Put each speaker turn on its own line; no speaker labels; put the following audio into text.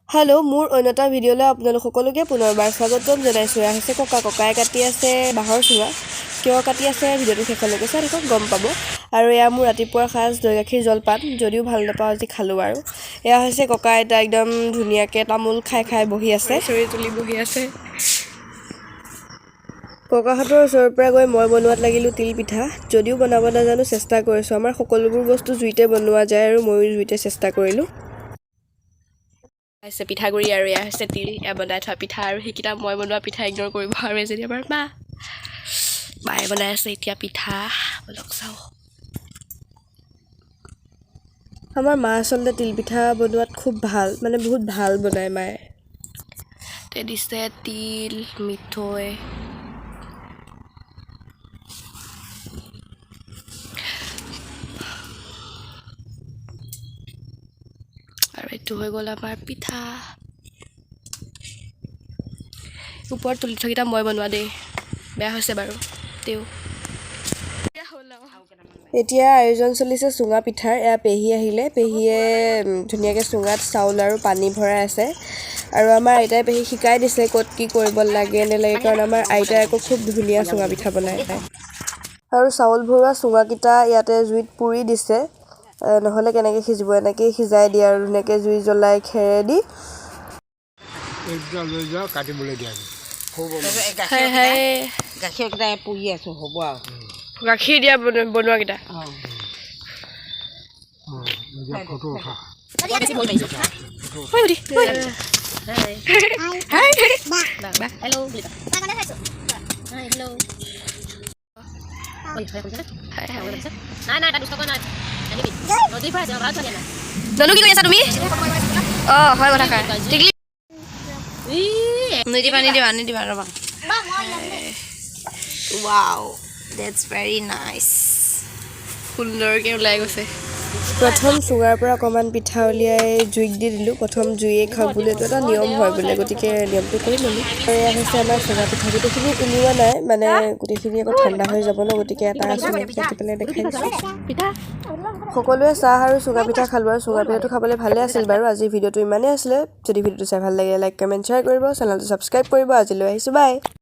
Hello', মোৰ অন্য এটা ভিডিঅ'লৈ আপোনালোক সকলোকে পুনৰবাৰ স্বাগতম জনাইছোঁ। এয়া হৈছে ককা। ককাই কাটি আছে বাঁহৰ চুঙা। কিয় কাটি আছে, ভিডিঅ'টো শেষলৈকে চাই থাকক, গম পাব। আৰু এয়া মোৰ ৰাতিপুৱাৰ সাজ, দৈ গাখীৰ জলপান। যদিও ভাল নাপাওঁ, আজি খালোঁ। আৰু এয়া হৈছে ককা আইতা, একদম ধুনীয়াকৈ তামোল খাই খাই বহি আছে,
চৰি তুলি বহি আছে।
ককাহঁতৰ ওচৰৰ পৰা গৈ মই বনোৱাত লাগিলোঁ তিল পিঠা। যদিও বনাব নাজানো, চেষ্টা কৰিছোঁ। আমাৰ সকলোবোৰ বস্তু জুইতে বনোৱা যায় আৰু ময়ো জুইতে চেষ্টা কৰিলোঁ।
হৈছে পিঠাগুড়ি আৰু এয়া হৈছে তিল। এয়া বনাই থোৱা পিঠা আৰু সেইকেইটা মই বনোৱা পিঠা, ইগন'ৰ কৰিব। আৰু এজনী আমাৰ মা, মায়ে বনাই আছে এতিয়া পিঠা। বলক চাওঁ।
আমাৰ মা আচলতে তিল পিঠা বনোৱাত খুব ভাল, মানে বহুত ভাল বনায় মায়ে।
তে দিছে তিল, মিঠৈ। আৰু এইটো হৈ গ'ল আমাৰ পিঠা। ওপৰত তুলি থোৱাকেইটা মই বনোৱা দেই। বেয়া হৈছে বাৰু, তেও।
এতিয়া আয়োজন চলিছে চুঙা পিঠাৰ। এয়া পেহী আহিলে। পেহীয়ে ধুনীয়াকৈ চুঙাত চাউল আৰু পানী ভৰাই আছে। আৰু আমাৰ আইতাই পেহীক শিকাই দিছে ক'ত কি কৰিব লাগে নেলাগে, কাৰণ আমাৰ আইতাই আকৌ খুব ধুনীয়া চুঙা পিঠা বনায়। আৰু চাউল ভৰোৱা চুঙাকেইটা ইয়াতে জুইত পুৰি দিছে, নহ'লে কেনেকৈ সিজিব? এনেকেই সিজাই দিয়ে আৰু ধুনীয়াকৈ জুই জ্বলাই খেৰে দি।
এই দুটা লৈ যোৱা, কাটিবলৈ দিয়া।
হাই হাই।
গাখীৰকেইটা পুৰি আছোঁ, হ'ব আৰু।
গাখীৰ দিয়া বনোৱাকেইটা।
অঁ।
অঁ, এতিয়া ফটো উঠা।
ঐ উঠি, ঐ। হাই। হাই হাই। ননু, কি কৰি আছা তুমি? অঁ, হয়, কথা খাই টিকলি।
নিদিবা, নিদিবা, নিদিবা, ৰ'বা। Wow, that's very nice.
সুন্দৰকৈ ওলাই গৈছে।
প্ৰথম চুঙাৰ পৰা অকণমান পিঠা উলিয়াই জুইক দি দিলোঁ। প্ৰথম জুইয়ে খাওক বুলি এইটো এটা নিয়ম হয় বোলে, গতিকে নিয়মটো কৰি ল'লোঁ। আৰু এয়া হৈছে আমাৰ চুঙা পিঠা। গোটেইখিনি উলিওৱা নাই, মানে গোটেইখিনি আকৌ ঠাণ্ডা হৈ যাব ন, গতিকে এটা চুঙা কাটি পেলাই দেখাই দিছোঁ।
পিঠা।
সকলোৱে চাহ আৰু চুঙা পিঠা খালোঁ আৰু চুঙা পিঠাটো খাবলৈ ভালে আছিল বাৰু। আজিৰ ভিডিঅ'টো ইমানেই আছিলে। যদি ভিডিঅ'টো চাই ভাল লাগে, লাইক, কমেণ্ট, শ্বেয়াৰ কৰিব, চেনেলটো ছাবস্ক্ৰাইব কৰিব। আজিলৈ আহিছোঁ, বাই।